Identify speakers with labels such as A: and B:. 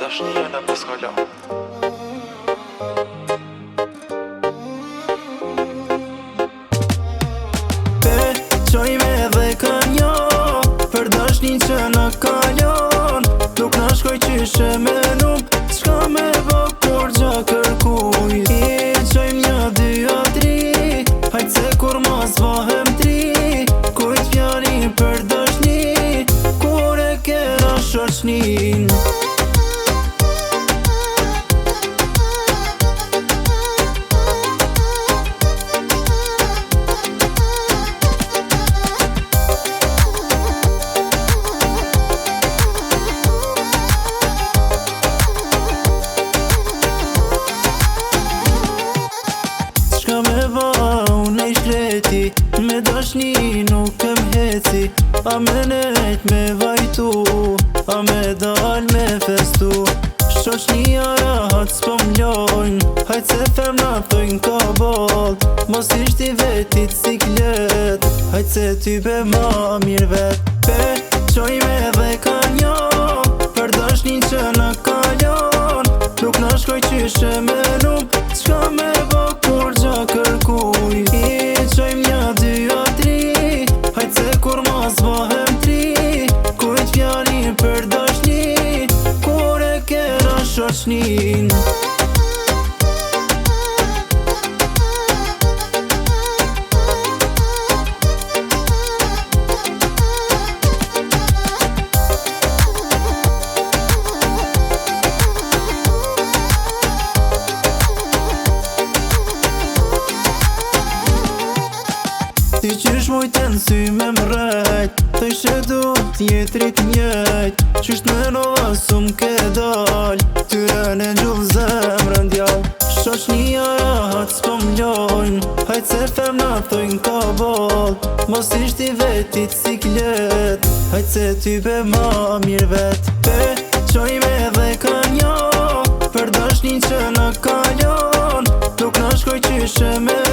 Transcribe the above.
A: Dashnia na paska lan.
B: Pe qojme edhe kënjo për dashnin që na kalon. Nuk na shkoj qysh e menum, s'ka me bo kurgja kërkuj. I qojm një, dy a tri, hajt se kur mos bohem tri. Kujt fjali për dashni, kur e kena shoqnin. Çka me ba unë i shkreti, me dashni nuk kem heci. A me nejt me vajtu, a me dal me festu. Shoqnia rahat s'po m'lojn, hajt se femna thojn ka boll. Mos ishti vetit siklet, hajt se ty be ma mirë vet. Pe qojme edhe ka njo, për dashnin që na kalon. Nuk na shkoj qysh e menum, s'ka me bo kurgja kërkuj. I qojm një, dy a tri, hajt se kur mos bohem tri. Kujt fjali për dashni, kur e kena shoqnin. Ti qysh mujtë në sy me mrejt, thëshe du t'jetrit njejt. Qysh t'menova s'um ke dal, tyre në gjullë zemrën djall. Shoqnia rahat s'po m'lojn, hajt se femna thojn ka boll. Mos ishti vetit siklet, hajt se ty be ma mirë vet. Pe qojme edhe ka njo, për dashnin që na kalon. Nuk na shkoj qysh e me.